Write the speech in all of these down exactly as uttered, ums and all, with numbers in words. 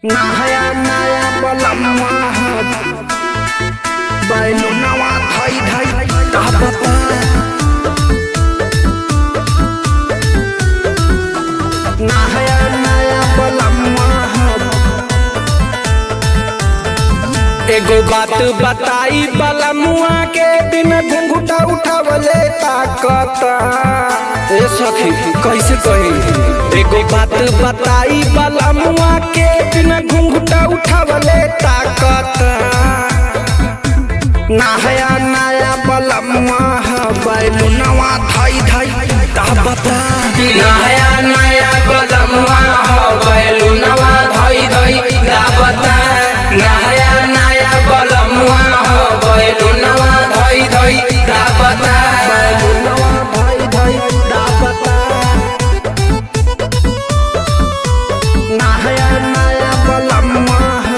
नया नया बलमुआ ह, बैलूनवा धई धई दाबता। नया नया बलमुआ ह। एगो बात बताई बलमुआ के, बिन घुंघुटा उठावले ताकता। ए सखी, कैसे कही? एगो बात बताई बलमुआ के, बिन घुंघुटा उठावले ताकता। नया नया बलमुआ ह, बैलूनवा धई धई दाबता। नया नया बलमुआ ह, बैलूनवा धई धई दाबता। नया नया बलमुआ ह, बैलूनवा धई धई दाबता। बैलूनवा धई धई दाबता। नया नया बलमुआ ह।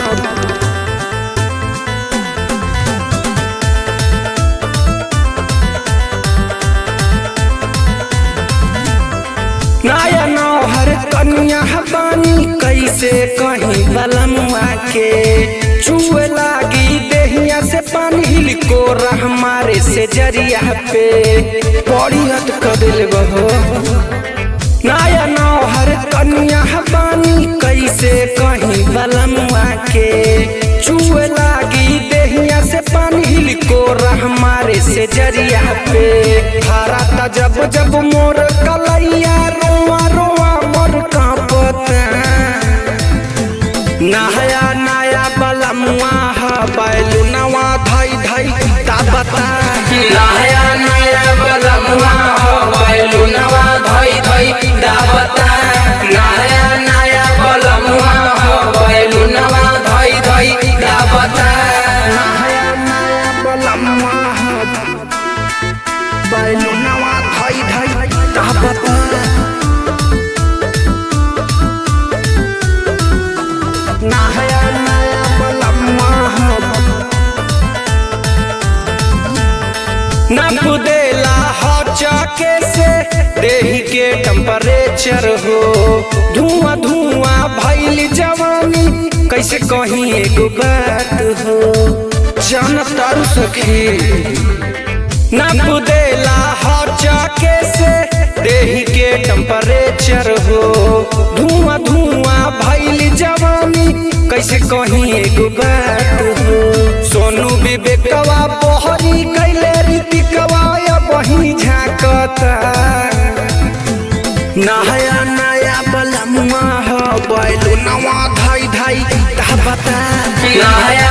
नया नौहर कनिया बानी, कैसे कहीं बलमुआ के। चुए लागी देहिया से पानी, हिलकोरा हमारे से जरिया पे। बड़ी हद कर देले बहो। नया नौहर कनिया बानी, कैसे कहीं बलमुआ के। चुए लागी देहिया से पानी, हिलकोरा हमारे से जरिया पे। हराता जब जब मोर कलैया, रोआ रोआ मोर कांपता। नया नया बलमुआ ह, बैलूनवा धई धई दाबता। नया नया बलमुआ ह, बैलूनवा धई धई दाबता। नया नया बलमुआ ह, बैलूनवा धई धई दाबता। नया नया बलमुआ ह, बैलूनवा धई धई दाबता। नया नया बलमुआ ह। नाप देला ह चके से देही के temperature हो। धुआं धुआं भइल जवानी, कैसे कहीं एगो बात हो। जानतारू सखी, नाप देला ह चके से देही के temperature हो। धुआं धुआं भइल जवानी, कैसे कहीं एगो बात हो। सोनू विवेकवा बहरी गइले, ऋतिकवा अबहीं झांकता। नया नया बलमुआ ह, बैलूनवा धई धई दाबता। नया